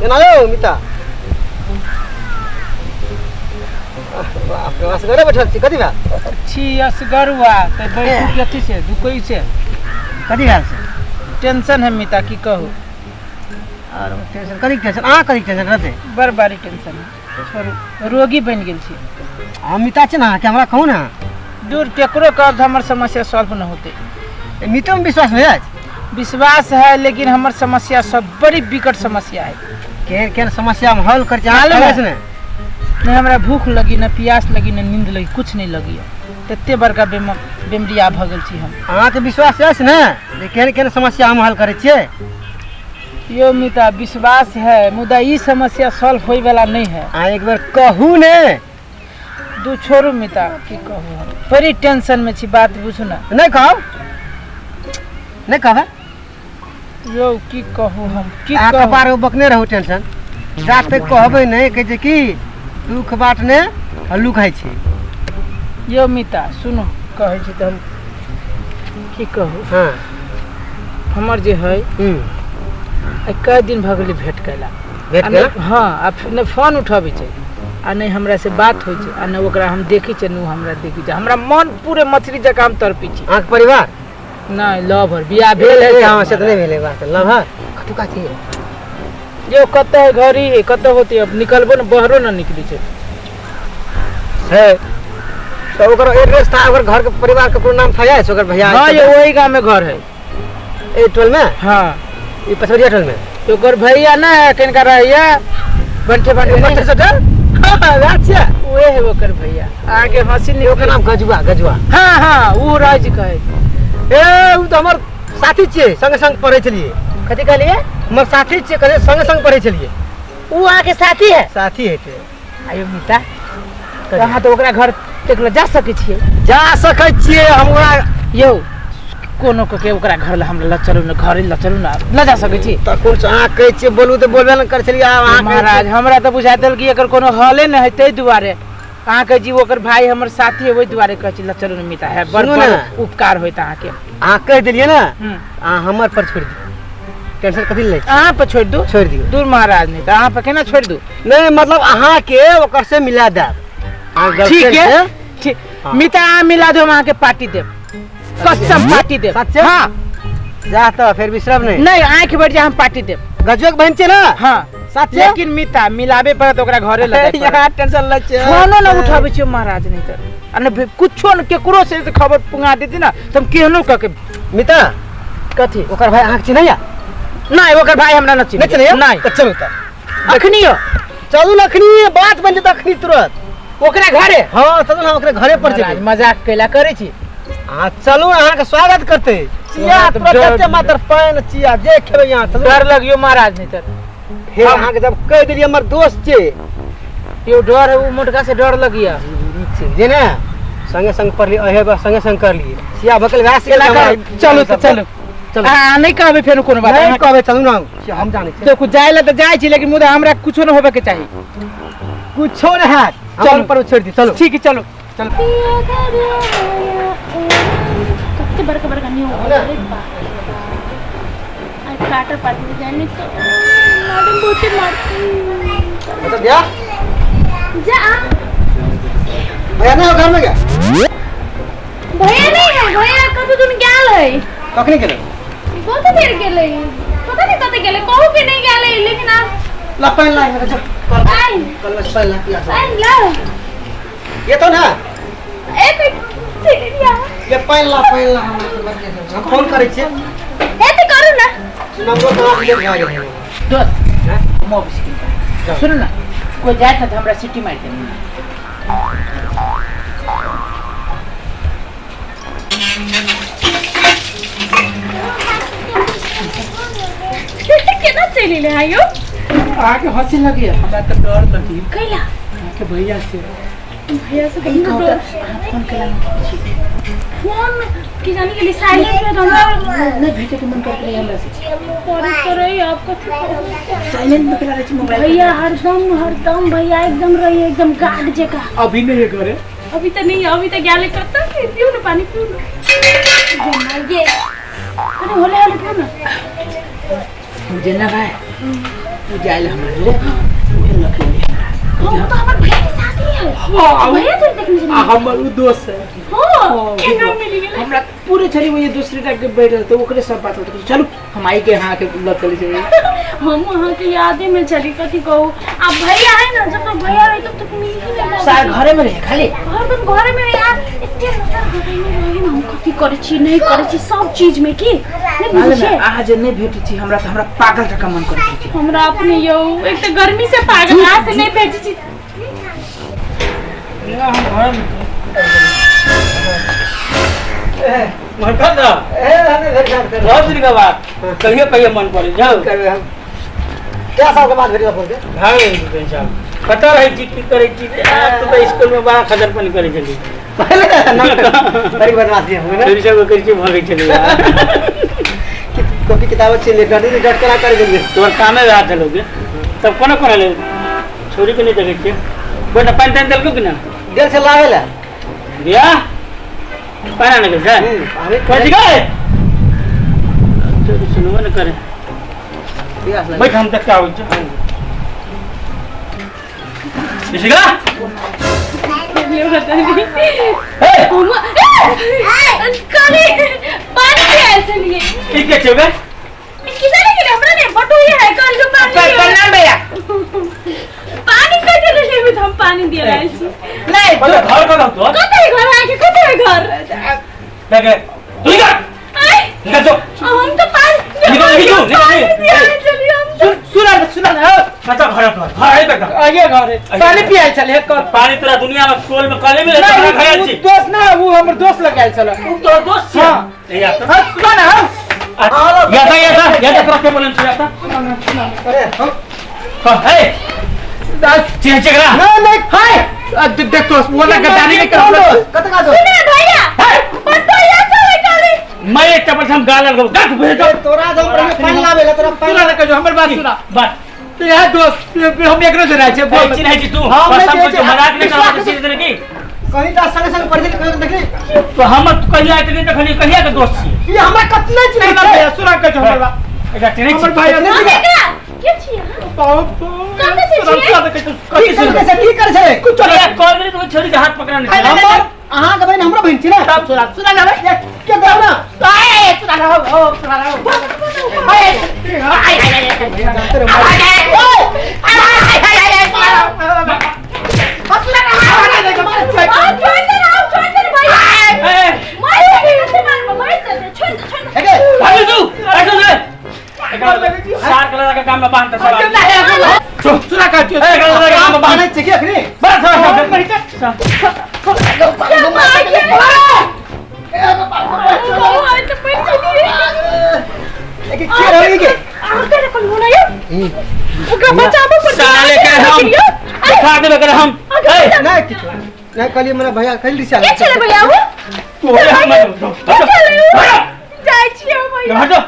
केना यौ मिता? बाप रे, असगरे बैठल छी, कथी भेल? छी असगरुआ तऽ बैठू कथी से दुखै से। कथी भेल से? टेंशन है मिता, की कहू। आर टेंशन कथी टेंशन? अहाँ कथी टेंशन रहतै? बड़ भारी टेंशन है, छोड़ू, रोगी बनि गेल छी। हम मिता छी ने अहाँके, हमरा कहू ने। दूर केकरो कहब तऽ हमर समस्या सॉल्व न होतै। मितोमे विश्वास नहि अछि? विश्वास है, लेकिन हमर समस्या सब बड़ी विकट समस्या है। केहन केहन समस्या हम हल करै छी अहाँ मालूम है? कहबै से ने। नहि हमरा भूख लगी, न प्यास लगी, न नींद लगी, कुछ नहीं लगी है। तते बड़का बेमरिया भऽ गेल छी हम। अहाँके विश्वास अछि ने जे केहन केहन समस्या हम हल करै छियै? यो मिता, विश्वास है, मुदा ई समस्या सॉल्व होय वाला नहीं है। अहाँ एक बेर कहू ने। दू छोड़ू मिता, की कहू, हम बड़ी टेंशन में छी, बात बुझू ना। नहि कहब, नहि कहबै। यौ की कहू हम, की अहाँ कहू। कपार बकने रहू टेंशन, जा तक कहबै नहि, कहै छै कि दुख बाँटने हल्लुक होइ छै। यौ मिता सुनू, कहै छी तऽ हम की कहू। हाँ। हमर जे है आइ कए दिन भऽ गेलै भेंट कयला। भेंट आ नहि- केला? हाँ, आ नहि फोन उठबै छै आ नहि हमरा से बात होइ छै, आ नहि ओकरा हम देखै छियै, नहि ओ हमरा देखै छै। हमरा मन पूरे मछली जकाँ हम तड़पै छी। अहाँके परिवार? नहि, लवर बियाह भेल है। हँ, से तऽ नहि भेलै बात। लवर कतुका छियै? यो कतऽ है घरी है, कतऽ होतै? अब निकलबो ने, बहरो ने निकलै छै। है तऽ ओकर एड्रेस था, ओकर घर के परिवार के कोनो नाम था छै ओकर भैया? हाँ, ये वही गाँव में घर है। ए टोल में? हाँ। ई पछवरिया टोल में? ओकर भैया ना है कनिका रहैया बंठे बंठे बंठे सटल? हाँ, अच्छा। उहे है ओकर भैया। आगे हंसी ओकर निकले। नाम गजुआ, गजुआ। हाँ हाँ, उ राज कहै। ए उ तऽ हमर साथी छियै, संगे संग पढ़ै छलियै। कथी कहलियै? हमर साथी छियै, कहलियै संगे संग पढ़ै छलियै। उ अहाँके साथी है? साथी हेतै। आयो मिता, तऽ अहाँ तऽ ओकरा घर तक लऽ जा सकै छियै? जा सकै छियै हम ओकरा। यौ कोनो कऽ के ओकरा घर लए हमरा लऽ चलू ने, घरे लऽ चलू ने, लऽ जा सकै छी? तऽ कोन अहाँ कहै छियै बोलू तऽ बोलबे ने करै छलियै, आब अहाँ कहै महाराज हमरा तऽ बुझा देल कि एकर कोनो हले नहि है, ताहि दुआरे अहाँ कहै छी ओकर भाई हमर साथी है, ओहि दुआरे कहै छी लऽ चलू ने मिता है, बड़ सुनू ने। बड़ उपकार होइत अहाँके। अहाँ कहि देलियै ने, हम्म। अहाँ हमर पर छोड़ि दियौ, टेंशन कथी लै? अहाँ पर छोड़ि दू? छोड़ि दियौ। दूर महाराज, नहि तऽ अहाँ पर केना छोड़ि दू? नहि, मतलब अहाँके ओकर से मिला देब। अहाँ ठीक गर्लफ्रेंड है, से। ठीक। हाँ। मिता अहाँ मिला दू, हम अहाँके पार्टी देब, कसम पार्टी देब। सच्चे? हाँ। जा तऽ फेर बिसरब नहि। नहीं, आँखि बढ़ जा, हम पार्टी देब। गजुआ के बहन छियै ने? हाँ। सच्चे? लेकिन मिता मिलाबे पड़त, ओकरा घरे लऽ जाय पड़त। यहाँ टेंशन लै छियै। फोनो न उठाबै छियै महाराज, नहि तऽ आ नहि कुछो न केकरो से जे खबर पुंगा देती ना तऽ हम केहनो कऽ के। मिता। कथी? ओकर भाई अहाँके चिन्हैया? नहि, ओकर भाई हमरा नहि चिन्हैया। नहि चिन्हैया? नहि। तऽ चलू तऽ। अखनियो? चलू ने अखनी, बात बनि जेतै अखनी तुरंत। ओकरा घरे? हाँ, चलू ने, ओकरे घरे पर महाराज, जेबै। मजाक कैला करै छी? अहाँ चलू, अहाँके स्वागत करतै। चिया वहाँ तऽ तुरंत डर जते मात्र पानि चिया जे खेबै अहाँ, चलू। डर लगियो महाराज, नहि तऽ फेर अहाँके जब कहि देलियै हमर दोस्त छै। यौ डर है, ओ मोटका से डर लगिया। जे ने संगे संग पढ़लियै, अहे बा संगे संग करलियै, सिया भकल वएह केना करब? चलू तऽ चलू। चलू। आ नहि कहबै फेर कोनो बात? नहि अहाँ कहबै, चलू ने, से हम जानै छियै। देखू, जाइ लए तऽ जाइ छी, लेकिन मुदा हमरा कुछो नहि होबे के चाही। कुछो नहि हैत, चलू। हम पर छोड़ि दी, चलू। ठीक है, चलू चलू। कते बड़का बड़का न्यू अरे बाप रे बाप। आज काटर पार्टी में जाने तो मैडम बहुते मारती। अच्छा भैया। जा। भैया नहीं हो घर में? क्या भैया नहीं है, भैया कतौ तुम गेल है। कखनी गेलै? बहुत देर गेलै, पता नहीं कतौ गेलै, कहू के नहीं गेलै, लेकिन आब ला पानि ला, इधर जा। आई। कल में पानि ला पिया। पानि ला। ये तो ना एक मिनट, चलि लिया। ये पानि ला, पानि ला, हम फोन करै छियै। ए तऽ करू ना। नंबर कहाँ से भए गेलै? दोस्त, हम ऑफिस के सुनू ना, कोई जाए ना तऽ हमरा सिटी मारि देब। केना चलि एलै आयो? अहाँके हँसी लगैया, हमरा तऽ डर लगी। कैला? अहाँके भैया से। भैया से कहीं डर? फोन केला? फोन की जानी गेली साइलेंट में, तो हमरा नहि भेटे के मन करैत रहै हमरा से। करे करे, आप कथी कहू? साइलेंट में केला रहै छै मोबाइल। भैया हरदम हरदम भैया एकदम रही एकदम गार्ड जका। अभी नहीं है घरे? अभी तो नहीं, अभी तो गेले कतऽ। पिऊ ना, पानी पिऊ ना। ये अरे होले होले पिऊ ना। जेना भाई उ जाइल हमरा रे उहे लखले हम तो हमर भैया के साथ ही है। हां भैया से देखने आ चलिए। हमर उ दोस्त है। हां केना मिल गेलै। हमरा पूरे छली वो दूसरे टाइप के बैठल तो ओकरे सब बात होत। चलू हम आई के हां के लखले छै। हम वहां के यादे में चली कथी कहू। आ भैया है ना, जब तक भैया रहे तब तक मिल ही नहीं। सार घरे में रहे खाली हरदम घरे में यार एते नजर घरे में रहे ना, हम कथी करै छी नहीं करै छी सब चीज में की नहीं बुझै छियै। अहाँ जे नहीं भेटै छी हमरा तऽ हमरा पागल जकाँ मन करै छै। हमरा अपने यौ एक तऽ गर्मी से पागल आ से नहीं भेटै छी। हम घर में मरका दा ए हमें भेट घाट कर बहुत दिन के बाद कहियो कहियो मन पड़े जाओ करबे हम। क्या साल के बाद भेट फोन के भाग गई पता रहे छी की करे छी। आप तो स्कूल में बड़ा खजरपन करे छली पहले ना बड़ी बदमाशी हो ना। फिर सब करे छी भागे छली कि कॉपी किताब छे ले डर डर करा कर गेलिए। तोर कामे भए छलो के तब कोना कोना ले छोरी के नहीं देखे छी। बेटा पानि तानि देलको कि ना? गेल से लावे ला बियाह पानि आने गेल छै। अरे कथी गए छोरी सुनबो न करे। बियाह बैठ हम तक आबै छी। इशिका ये बतानी ए काली पानी पिया चलिए। ठीक है चबे किसाने के हमरा ने बटुई है कल के पानी प्रणाम भैया। पानी कैसे ले लेबे तो हम पानी दिए रहल छी। नहीं तो घर का तो कते घर आके कते घर देखे तू निकल आय निकल जो हम तो पानी निकल निकल पानी दिया चलिए हम सुन सुना सुना कता घर घर है बेटा आगे घर है पानी पियाल चले कल पानी तोरा दुनिया में टोल में कले मिले तोरा घर छी। दोस्त ना वो हमर दोस्त लगायल छल। उ तोर दोस्त छी। हां या तो हां सुना ना। या ता या ता या ता तोरा के बोलन छी या ता अरे हम कह ए दास चिन्ह चकरा नहीं नहीं हाय देख दोस्त वो ना गद्दारी नहीं कर कत का दोस्त सुन भैया बटुई चले काली मैं एक चप्पल हम गाल लगो गाठ भेज दो तोरा जो हमरा पानी लावे ला तोरा सुना ना कहो हमर बात सुना बात तो यह दोस्त हम एकरो से छै बोल चिन्ह छी तू हां बस हम कुछ मजाक नहीं करत छी तेरे की कहीं ता संग संग पढ़ के देखली तो हम कहिया आते देखली कहिया के दोस्त छी ये हमरा कतना चिन्ह सुना भैया सुना कहो हमर बात एकरा चिन्ह हमर भाई एकरा के छी बाप कते से छी की करे छै की करे छै कुछ चोरी कॉल में तो छोरी के हाथ पकड़ा नहीं हमर अहां के बहिन हमरा बहिन छी ना तब सुना सुना ना के दो ना आए सुना ना हो सुना ना आए आए आए भैया भैया